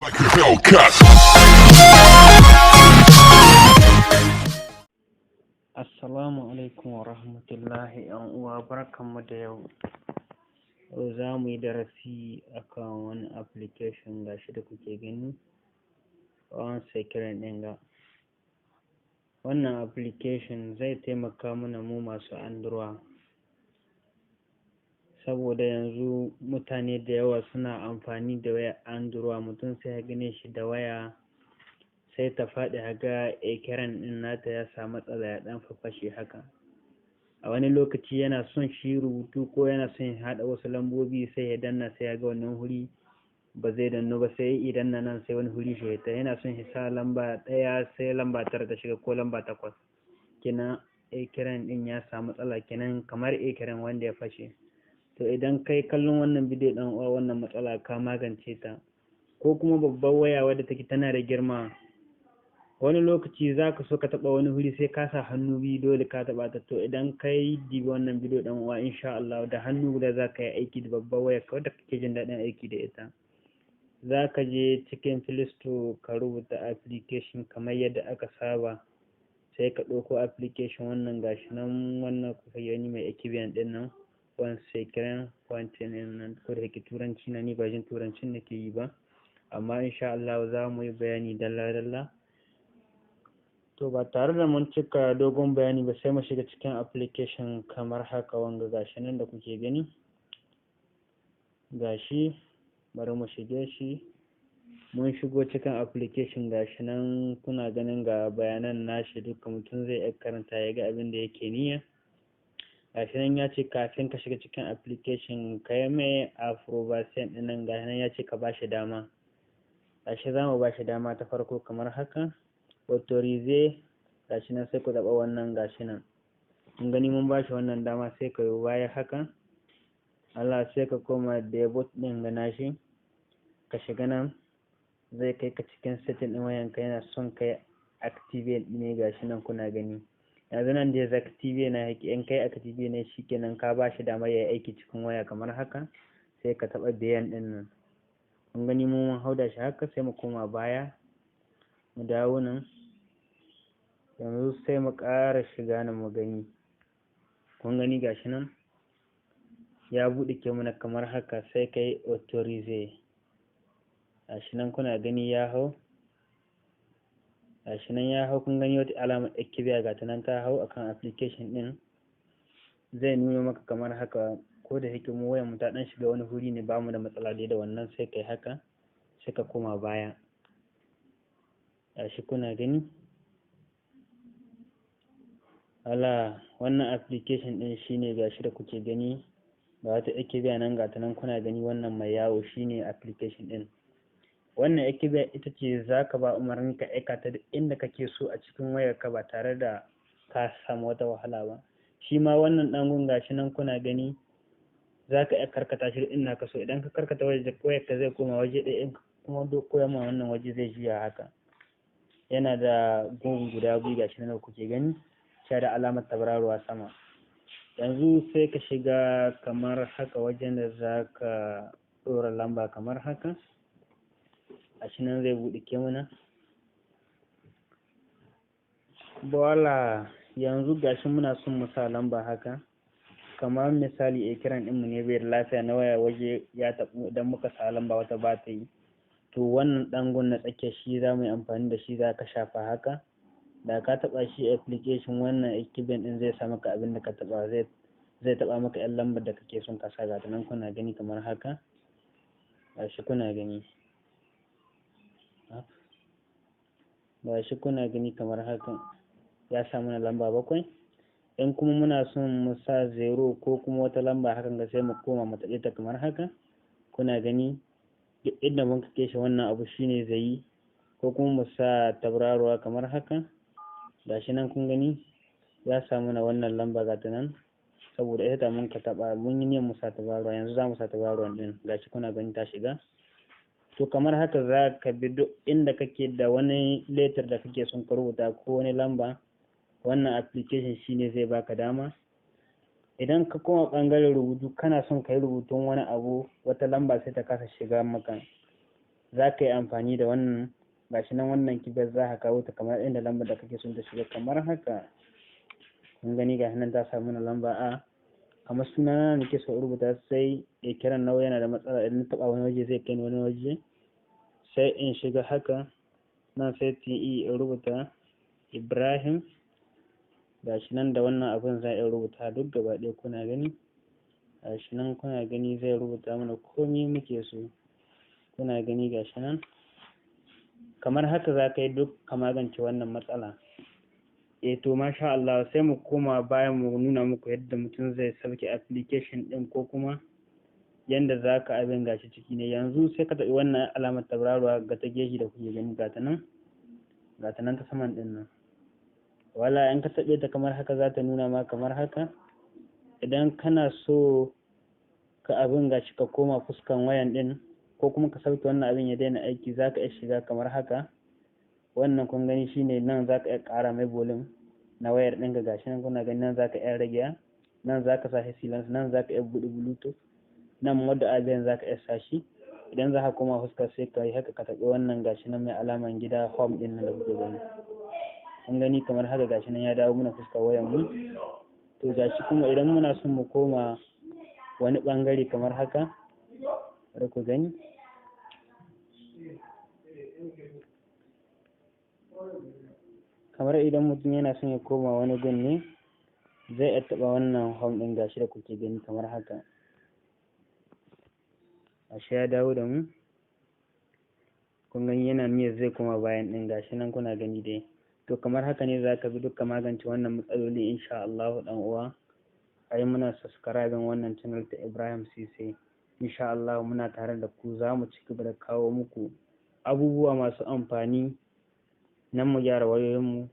Like a Hellcat. Assalamu alaikum wa rahmatullahi, ‘yan uwa, barkanmu da yau. Yau za mu yi darasi akan wani application, gashi da kuke gani, on screen ɗin ga. Wannan application zai taimaka mana mu masu Android, saboda yanzu mutane da yawa suna amfani da wayar Android. Mutum sai ya gane shi da waya, sai ta faɗi, ka ga écran ɗin nata ya samu matsala, ya ɗan faffashe haka. A wani lokaci yana son shi rubutu ko yana son ya haɗa wasu lambobi, sai ya danna, sai ya ga wannan wuri ba zai dannu ba, sai ya danna nan, sai wani wuri shi ta. Yana son ya sa lamba 1, sai lamba 9 ta shiga ko lamba 8. Kenan écran ɗin ya samu matsala kenan, kamar écran wanda ya fashe. To, idan kai kallon wannan bidiyo, ɗan uwa, wannan matsala ka magance ta. Ko kuma babbar waya wadda take tana da girma, wani lokaci za ka so ka taɓa wani wuri, sai ka sa hannu biyu, dole ka taɓa ta. To, idan ka yi dibi wannan bidiyo, ɗan uwa, insha Allah da hannu guda za ka yi aiki da babbar wayar ka wadda kake jin daɗin aiki da ita. Za ka je cikin Play Store, ka rubuta application kamar yadda aka saba, sai ka ɗauko application wannan, gashi nan, wannan kuka gani mai ekibiyan ɗin nan, one second point ɗin nan. Ko da yake turanci na, ni ba jin turancin nake yi ba, amma insha Allah za mu yi bayani dalla dalla. To, ba tare da mun cika dogon bayani ba, sai mu shiga cikin application kamar haka. Wanga gashi nan da kuke gani, gashi, bari mu shige shi. Mun shigo cikin application, gashi nan kuna ganin ga bayanan nashi duka, mutum zai iya karanta ya ga abin da yake niyya. Gashi nan ya ce kafin ka shiga cikin application ka yi mai approbation ɗin nan. Gashi nan ya ce ka bashi dama. Gashi za mu bashi dama ta farko kamar haka, autoriser, gashi nan, sai ku taɓa wannan. Gashi nan kun gani, mun bashi wannan dama. Sai ka yi baya haka, Allah, sai ka koma debug ɗin ga nashi, ka shiga nan, zai kai ka cikin setting ɗin wayanka. Yana son kai activate ne, gashi nan kuna gani. Yanzu nan désactiver na yake. In kai active ne, shikenan, ka bashi damar yayi aiki cikin waya kamar haka. Sai ka taɓa biyan ɗin nan. Kun gani, mu mun hauda shi haka. Sai mu koma baya, mu dawo nan. Yanzu sai mu ƙara shiga nan mu gani. Kun gani, gashi nan ya buɗe ke mana kamar haka. Sai ka yi autoriser. Gashi nan kuna gani ya hau, gashi nan ya hau. Kun gani, wata alamar kibiya ga ta nan ta hau akan application ɗin, zai nuno maka kamar haka. Ko da yake mu wayar mu ta ɗan shiga wani wuri ne, bamu da matsala dai da wannan. Sai kai haka, sai ka koma baya. Gashi kuna gani. Wala wannan application ɗin shine, gashi da kuke gani, ga wata kibiya nan, ga ta nan kuna gani, wannan mai yawo shine application ɗin. Wannan kibiya ita ce za ka ba umarni ka aika ta duk inda kake so a cikin wayarka ba tare da ka samu wata wahala ba. Shi ma wannan ɗan gun, gashi nan kuna gani, za ka iya karkata shi duk inda ka so. Idan ka karkata wayarka, zai koma waje ɗaya. In kuma koya ma wannan waje, zai juya haka. Yana da gun guda biyu, gashi nan da kuke gani, sha da alamar tauraruwa sama. Yanzu sai ka shiga kamar haka wajen da za ka ɗora lamba kamar haka. Gashi nan zai buɗe ke mana. Voila, yanzu gashi muna son mu sa lamba haka. Kamar misali, écran ɗinmu ne bai da lafiya na waya, waje ya taɓu, idan muka sa lamba wata ba ta yi. To, wannan ɗan gun na tsakiya shi za mu yi amfani da shi. Za ka shafa haka, da ka taɓa shi, application wannan equipment ɗin zai sa maka abin da ka taɓa, zai taɓa maka ƴan lambar da kake son ka sa. Ga ta nan kuna gani kamar haka. Gashi kuna gani, gashi kuna gani kamar haka, ya sa mana lamba 7. In kuma muna son mu sa zero ko kuma wata lamba hakan ga, sai mu koma mu taɓe ta kamar haka. Kuna gani, duk inda muka kai shi, wannan abu shine zai yi. Ko kuma mu sa tauraruwa kamar haka. Gashi nan kun gani, ya sa mana wannan lamba, ga ta nan, saboda ita ta mun ka taɓa. Mun yi niyyar mu sa tauraruwa, yanzu za mu sa tauraruwan ɗin. Gashi kuna gani, ta shiga. To, kamar haka za ka bi duk inda kake da wani lettre da kake son ka rubuta ko wani lamba, wannan application shine zai baka dama. Idan ka koma ɓangaren rubutu, kana son ka yi rubutun wani abu, wata lamba sai ta kasa shiga maka. Za ka yi amfani da wannan, gashi nan, wannan kibiyar za ka kawo ta kamar inda lambar da kake son ta shiga, kamar haka. Kun gani, gashi nan ta samu na lamba a kamar sunana nake so in rubuta, sai écran nawa yana da matsala, idan na taɓa wani waje zai kai ni wani waje. Sai in shiga haka nan, sai TE, in rubuta Ibrahim. Gashi nan, da wannan abun za a iya rubuta duk gaba ɗaya. Kuna gani, gashi nan, kuna gani, zai rubuta mana komai muke so. Kuna gani, gashi nan, kamar haka za ka yi duk ka magance wannan matsala. Eh, to, masha Allah, sai mu koma bayan mu nuna muku yadda mutum zai sauke application ɗin, ko kuma yanda za ka abin gashi ciki ne. Yanzu sai ka taɓi wannan alamar tauraruwa ga ta gefe da kuke gani, ga ta nan, ga ta nan ta saman ɗin nan. Wala in ka taɓe ta kamar haka, za ta nuna ma kamar haka. Idan kana so ka abin gashi, ka koma fuskan wayan ɗin, ko kuma ka sauke wannan abin ya daina aiki, za ka iya shiga kamar haka. Wannan, kun gani, shine nan za ka iya ƙara mai volume na wayar ɗinka. Gashi nan, kuna gani, nan za ka iya rage, nan za ka sa shi silence, nan za ka iya buɗe Bluetooth, nan mode aviation za ka iya sa shi. Idan za ka koma fuska, sai ka yi haka, ka taɓi wannan, gashi nan, mai alaman gida, home ɗin nan da kuke gani. Kun gani, kamar haka, gashi nan ya dawo muna fuskar wayar mu. To, gashi kuma, idan muna son mu koma wani ɓangare kamar haka, bari ku gani. Kamar idan mutum yana son ya koma wani gun ne, zai iya taɓa wannan home ɗin, gashi da kuke gani, kamar haka. Gashi ya dawo da mu. Kun gani, yana niyyar zai koma bayan ɗin, gashi nan, kuna gani dai. To, kamar haka ne za ka bi duk ka magance wannan matsaloli, insha Allahu. Ɗan uwa, ai muna subscribing wannan channel ta Ibrahim Sise. Insha Allah muna tare da ku, za mu ci gaba da kawo muku abubuwa masu amfani nan mu gyara wayoyinmu.